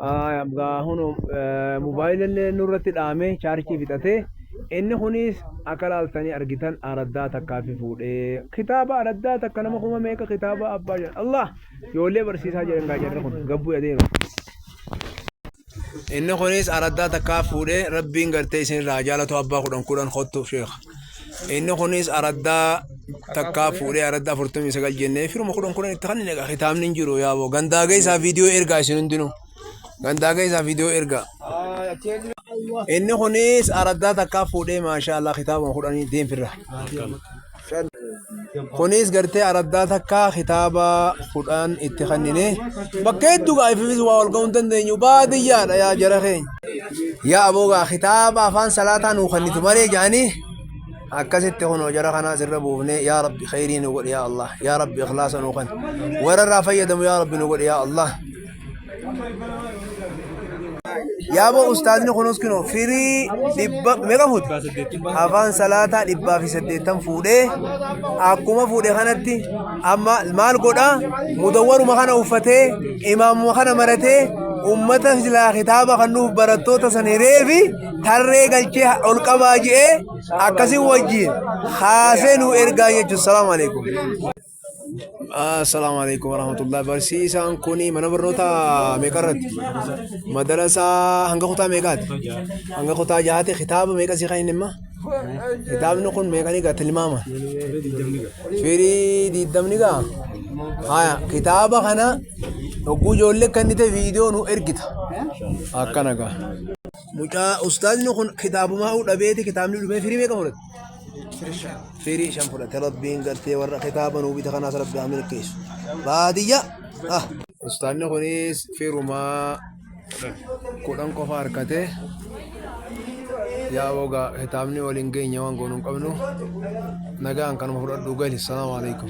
Gaa hunu mobaayilillee nurratti dhaame chaarjii fixatee inni kunis akka laaltanii argitan araddaa takkaafi fuudhee kitaaba araddaa takka nama kuma meeqa kitaaba abbaa jedhan Allah ijoollee barsiisaa jedhan gaa jarri kun gabbuu adeemu. Inni kunis araddaa takkaa fuudhee rabbiin gartee isinirraa jaalatu abbaa 10 10 kottu sheekha. Inni kunis araddaa takkaa fuudhee araddaa 49 jennee firuma 10 10 itti kan inni kitaabni hin jiru yaaboo gandaa keessaa viidiyoo ergaa isin hundinuu. Gandaa keessaa viidiyoo ergaa. Inni kunis araddaa takkaa fuudhee maashaa Allah kitaabuma kudhanii deemfirra. Kunis gartee araddaa takkaa kitaaba 10 itti kennine bakka hedduu gaa ififis waa ol ga'uu hin dandeenyu baadiyyaadha yaa jara keenya. Yaa aboo gaa kitaaba afaan salaataa nuu kennitu malee jedhanii akkasitti kunoo jara kanaas irra buufnee yaa rabbi khayrii nu godhi yaa Allah yaa rabbi ikhlaasa nuu kenni warra irraa fayyadamu yaa rabbi nu godhi yaa Allah. Yaaboo ustaazni kunuus kinoo firii dhibba meeqa fuute? Afaan salaataa 180 fuudhee akkuma fuudhe kanatti amma maal godhaa mudawwaruma kana uffatee imaamuma kana maratee ummata silaa kitaaba kan nuuf barattoota san hireefi tarree galchee ol qabaa je'ee akkasii wajjin haasee nu ergaa jechuun salaamu alaikum. Assalaamu alaikum warahmatullahi. Barsiisaan kun mana barnoota meeqa irratti? Madarasaa hanga kutaa meeqaati? Hanga kutaa jahaati. Kitaaba meeqa sii kan inni imma? Kitaabni kun meeqa ni gaa tilmaama? Firii diiddamni gaa? Haya kitaaba kana hogguu ijoollee kan inni ta'e viidiyoo nu ergita. Akkana gaa. Mucaa ustaazni kun kitaabumaa dhabeeti kitaabni dhumee firii meeqa fudhate? Firii shan fudhate rabbiin gartee warra kitaaba nuu bita kanaas rabbi haa milkeessu. Baadiyyaa. Ah. Ustaanni kunis firumaa 10 qofa harkate. Yaa bogaa kitaabni waliin geenye waan goonu hin qabnu. Nagaan kanuma fudhadhu gali. Salaamu alaikum.